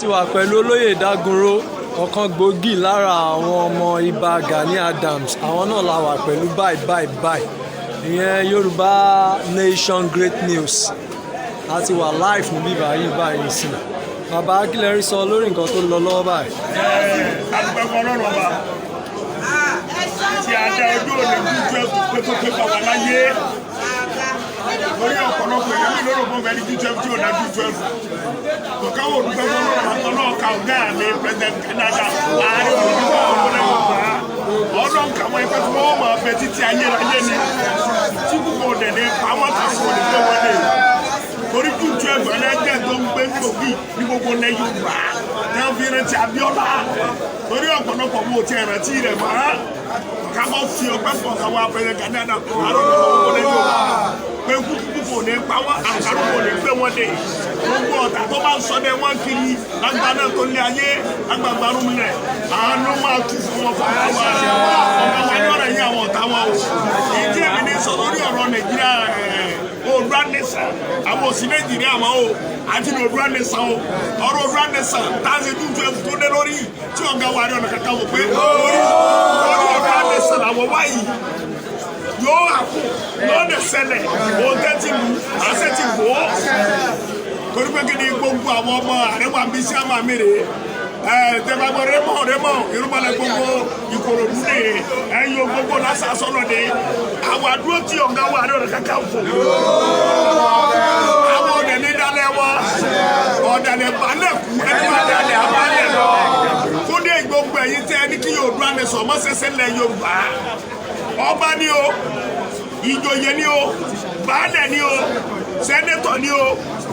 Ti wà pẹ̀lú Olóyè Dágunró, ọ̀kan gbòógì lára àwọn ọmọ Ìbà Gani Adams. Àwọn náà la wà pẹ̀lú báyìí báyìí báyìí. Ìyẹn Yorùbá Nation Great News. A ti wà live níbí báyìí báyìí nísìn. Bàbá, kí lẹ rí sọ lórí nǹkan tó ń lọ lọ́wọ́ báyìí? Adúpẹ́ fún Ọlọ́run Ọba tí a dá ọjọ́ òní June 12 pé tó pé bàbá láyé. Lórí ọ̀pọ̀lọpọ̀ èèyàn mi lóró fún ẹni June 12 tí ò dá June 12 kò káwọ́. Olùpẹ́ fún Ọlọ́run àtọ́ náà ká ọ̀gá mi, President Canada, Ààrẹ Olùdókòwò Ọmọlẹ́wọ̀n. Ọlọ́run kàwọn ẹgbẹ́ tí wọ́n máa bẹ títí ayérayé ni, tí púpọ̀ dẹ̀ ní pamọ́ tàṣí òní pé wọ́n lè torí June 12 ẹlẹ́jẹ̀ tó ń gbé gbòógì ní gbogbo ilẹ̀ Yorùbá tí wọ́n fi rántí Abíọ́lá, torí ọ̀pọ̀lọpọ̀ wo ti rántí rẹ̀ mọ́. Kábọ̀ fi ọpẹ́ fún ọ̀gá wa, President Gani Adams, Ààrẹ Olùdókòwò Yorùbá, pé kúkú kò ní pa wọ́n, àkàrà kò ní gbé wọn dé. Gbogbo ọ̀tá tó bá ń sọ dé wọ́n kiri lágbá náà tó lé ayé lágbàgbà rúmilẹ̀, àánú máa tù fún wọn fún ọ̀gá wa. Ọ̀gá wa ní ọ̀rọ̀ yìí, àwọn ọ̀tá wọn o. Ìdí èmi ní sọ lórí ọ̀rọ̀ Nàìjíríà, Oòduà Nation, àwọn òsì Nàìjíríà mọ́ o, àti ní Oòduà Nation o. Ọ̀rọ̀ Oòduà Nation táàsì June 12 tó dé lórí tí ọ̀gá wa rí ọ̀nà kankan wò pé lórí Oòduà Nation làwọn wáyìí yóò àkú yóò dẹ̀ ṣẹlẹ̀. Òun tẹ́ ti lù àṣẹ ti bò ó, torí pé kí ni gbogbo àwọn ọmọ àrẹwà bí sí àmà mi rè é. Tẹ́gbàgbọ́ rẹ́mọ̀ rẹ́mọ̀ irúmọlẹ̀ gbogbo Ìkòròdú de ẹ̀yọ gbogbo lásàsọ́nà de àwọn àdúró tí ọ̀gá wa Ààrẹ Ọ̀nà Kakanfò. Àwọn ọ̀dẹ̀ ní dalẹ̀ wọn, ọ̀dàlẹ̀ balẹ̀ kú, ẹni bá dalẹ̀ abalẹ̀ lọ. Fúndé gbogbo ẹ̀yin tẹ́ ẹni kí Yorùbá ní sọ ọmọ sẹsẹ lẹ Yorùbá, ọba ni o, ìjòyè ni o, baálẹ̀ ni o, senator ni o,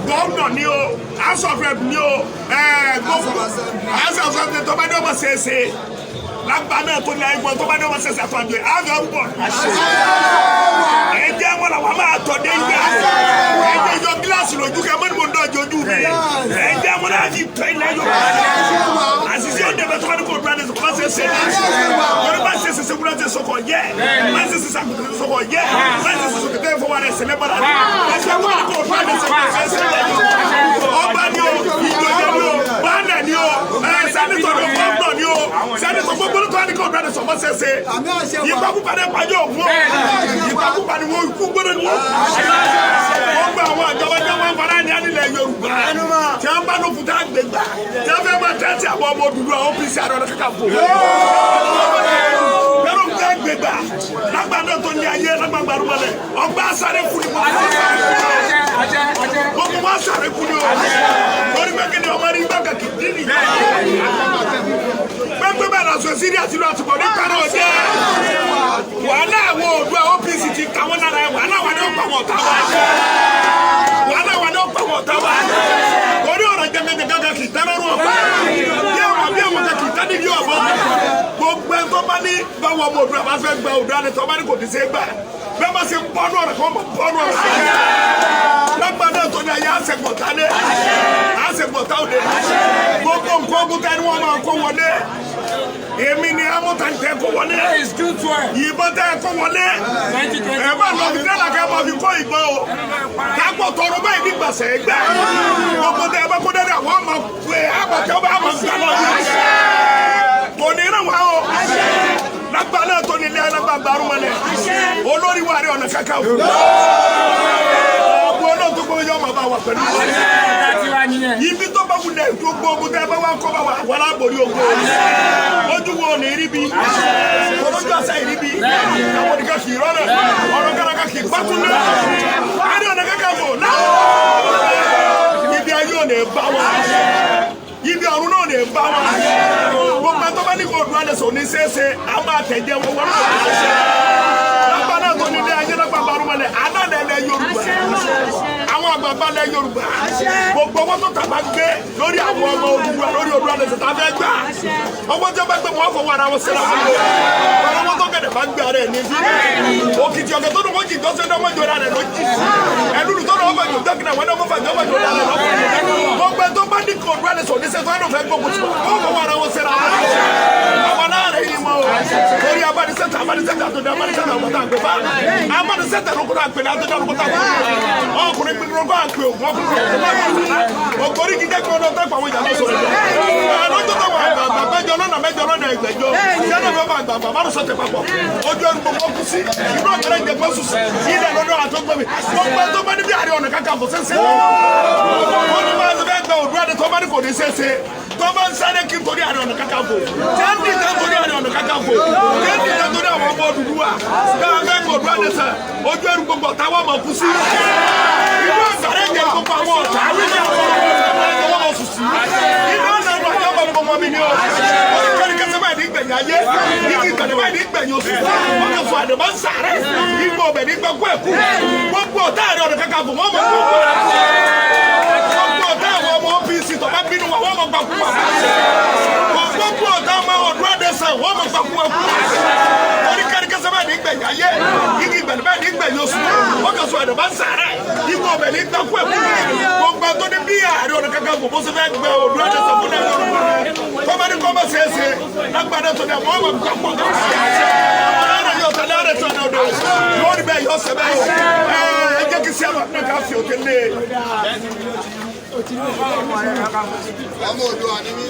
governor ni o, House of Rep ni o, gbogbo House of Rep tó bá dé ọmọ ṣeéṣe lágbá náà tó ní ayé tó bá dé ọmọ ṣeéṣe àtọ́jú ẹ̀ àgbà ń bọ̀. Ẹ̀jẹ̀ wọn làwọn máa tọ̀ dé ibẹ̀. Ẹ̀jẹ̀ yọ gíláàsì lójú kẹ́ mọ́ni mo ń dọ̀jọ́ ojú mi. Ẹ̀jẹ̀ wọn náà fi tọ́ ilẹ̀ Yorùbá. Àṣìṣe òde bẹ tó bá ní kó dúró ní kó bá ṣe ṣe ní torí bá ṣe ṣe ṣe ṣe sọkọ yẹ, bá ṣe ṣe ṣàkóso sọkọ yẹ, bá ṣe ṣe sọkọ fọwọ́ rẹ̀ ṣẹlẹ̀ bára rẹ̀. Ẹ̀jẹ̀ wọn ní kó dúró ní ṣe ṣe ṣe. Ọba ni o, ìjòyè ni o, baálẹ̀ ni o, senator ni o, governor ni o, senator gbogbo tó wà ní kó dúró ní sọmọ ṣe ṣe. Ìpakúpa ní pàjọ́ ògùn o, ìpakúpa ni wọ́n ikú gbọ́dọ̀ ni wọ́n. Wọ́n gba àwọn àjọba jẹ́ wọn fara ní alilẹ̀ Yorùbá tí wọ́n bá lókun tá a gbé gbà tí wọ́n fẹ́ máa tẹ́tí àwọn ọmọ Odùduwà, àwọn OPC, Ààrẹ Ọ̀nà Kakanfò yọrọ ń tẹ́ gbé gbà lágbàdo tó ní ayé lágbàgbà rúmọlẹ̀. Ọgbà sáré kú ni, gbogbo wọn sáré kú ni o, lórí pé kí ni ọmọ rí gbàgà kì í dín ní pẹ́pẹ́ bẹ́ẹ̀ lọ sọ sírí àti lọ àtúbọ̀ ní kárọ̀ ọ̀jẹ́. Wàhálà àwọn Oòduà OPC ti ta wọ́n lára. Wàhálà wà ní ọ̀pọ̀ àwọn ọ̀tá wa, wàhálà wà ní ọ̀pọ̀ àwọn ọ̀tá wa, orí ọ̀rọ̀ jẹgẹjẹgẹ kì í tẹ́ lọ́rùn ọ̀pá bí àwọn bí àwọn kì í tẹ́ níbi ọ̀bọ. Gbogbo ẹ̀ tó bá ní báwọn ọmọ Oòduà bá fẹ́ gba Oòduà ni, tó bá ní kò ní ṣe é gbà, bẹ́ẹ̀ bá ṣe bọ́nú ọ̀rọ̀ kọ́ bọ́nú ọ̀rọ̀ lágbàdo tó ní ayé àṣẹgbọ̀tá lé àṣẹgbọ̀tá òde. Gbogbo nǹkan ogun tẹ́ ni wọ́n máa kó wọlé, èmi ni amúta tẹ kó wọlé, ìbọn tẹ kó wọlé, ẹ bá lọ fi dẹ́là kẹ́ máa fi kó ìbọn o kápò tọrọ báyìí ní gbàsẹ̀ ẹgbẹ́. Gbogbo tẹ ẹ bá kó dẹ́dẹ́, àwọn ọmọ pé àbọ̀tẹ́ ọba àmọ̀ gbà lọ yìí kò ní ràn wá o. Lágbàdo tó ní ilé alágbàgbà arúmọlẹ̀, olórí wa Ààrẹ Ọ̀nà Kakanfò, ọ̀bùn olóòtú gbogbo yóò máa bá wa pẹ̀lú ibi tó bá wulẹ̀. Gbogbo ogun tẹ́ bá wà kọ́ bá wà wàlá borí ogun. Ojú wo ní rí bi olójú àṣà ìrí bi àwọn nìkan kì í rọ́nà ọ̀rọ̀ kàràkà kì í gbátúndé. Ààrẹ Ọ̀nà Kakanfò náà, ibi ayé ò ní bá wọn, ibi ọ̀run náà ní bá wọn. Gbogbo ẹni tó bá ní kó dùn alẹ́ sọ ní sẹ́sẹ́ a máa tẹ̀jẹ̀ wọn wọn náà lágbá náà tó nílé ayé lágbá barúmọlẹ̀ alálẹ̀ ilẹ̀ Yorùbá, àwọn àgbààgbà ilẹ̀ Yorùbá, gbogbo owó tó tàbá gbé lórí àwọn ọmọ Odùduwà lórí Oòduà lẹsẹ̀ tá a fẹ́ gbà, owó tí wọ́n bá gbé wọn fọwọ́ ara wọn síra wọn lò. Owó tó gẹ̀dẹ̀ bá gbé ara ẹ̀ ní fi òkìtì ọ̀gẹ̀ tó dùn wọ́n jì dọ́sẹ̀ dọ́mọ jọra rẹ̀ ló jì ẹlúlu tó lọ́wọ́ fàjọ dọ́kìnà wọn dọ́mọ fàjọ fàjọ rẹ̀ lọ́wọ́. Gbogbo ẹ̀ tó bá ní kó Oòduà lẹsẹ̀ oníṣẹ́ tó fẹ́ gbógun tí wọ́n fọwọ́ ara wọn síra wọn. Àwọn aláàrẹ̀ yìí mọ́ o, torí abánisẹ́tà abánisẹ́tà tó dé abánisẹ́tà ọ̀gbọ́n tá a gbé bá abánisẹ́tà ló kó tá a pè ní àtọ́jà ló kó tá a pè ọkùnrin pinnu ló kó a pè ògùn ọkùnrin ògùn ògórí jíjẹ́ kí wọ́n lọ tẹ́ pàwọn ìjà lọ sọ̀rọ̀. ẹgbẹ̀jọ sẹ́nà fẹ́ àgbààgbà márùn sọ̀tẹ̀ papọ̀ ojú ẹnu gbogbo kú sí inú ọ̀gẹ́rẹ́ ìjẹ̀gbẹ́ sùn sí ilẹ̀ lọ́dọ̀ àtọ́gbọ́mi gbogbo ẹ tó bá níbi Ààrẹ Ọ̀nà Kakanfò sẹ́sẹ́ wọ́n ní máa fẹ́ gba Oòduà dé tó bá ní kò ní sẹ́sẹ́ tó bá ń sáré kí n torí Ààrẹ Ọ̀nà Kakanfò tẹ́ndì tẹ́ torí Ààrẹ Ọ̀nà Kakanfò tẹ́ndì tẹ́ torí àwọn ọmọ Odùduwà káwọn fẹ́ gba Oòduà dé sẹ́ ojú ẹnu gbogbo ọ̀tá wọn mọ̀ kú sí inú ọ̀gẹ́rẹ́ ìjẹ̀ gbogbo àwọn ọ̀tá mi ni o. Wọ́n ní kẹ́ni kẹsẹ́ báyìí ní gbẹ̀yìn ayé, igi gbẹ̀dẹ̀ báyìí ní gbẹ̀yìn oṣù. Wọ́n kàn fún àdàbà ń sàárẹ̀, igbó ọbẹ̀ ní gbẹ́kú ẹ̀kú. Gbogbo ọ̀tá Ààrẹ Ọ̀nà Kakanfò wọ́n mọ̀ gbogbo gbogbo ọ̀tá àwọn ọmọ OPC tó bá bínú wa wọ́n mọ̀ gbàkú wa. Gbogbo ọ̀tá ọmọ Oòduà nation wọ́n mọ̀ gbàkú wa kú. Wọ́n ní kẹ́ni kẹsẹ́ báyìí ní gbẹ̀yìn ayé, igi gbẹ̀dẹ̀ báyìí ní gbẹ̀yìn oṣù. Wọ́n kàn fún àdàbà ń sàárẹ̀, igbó ọbẹ̀ ní gbẹ́kú ẹ̀kú. Gbogbo tó ní bí Ààrẹ Ọ̀nà Kakanfò bó ṣe fẹ́ gbẹ Oòduà nation fún ẹ̀ kọ́mọ́ni kọ́mọ́ ṣeéṣe lágbàdo tó dẹ̀ mọ́ ọmọ gbàgbọ́ ọ̀rọ̀ yóò tẹ̀lé ọ̀rẹ́ tó dẹ̀ ọ̀dọ̀ lórí bẹ́ẹ̀ yọ sẹ́bẹ̀ o ẹ jẹ́ kí sẹ́wọ̀n náà ká fi òkè lé. Ọmọ Oòduà ni mí.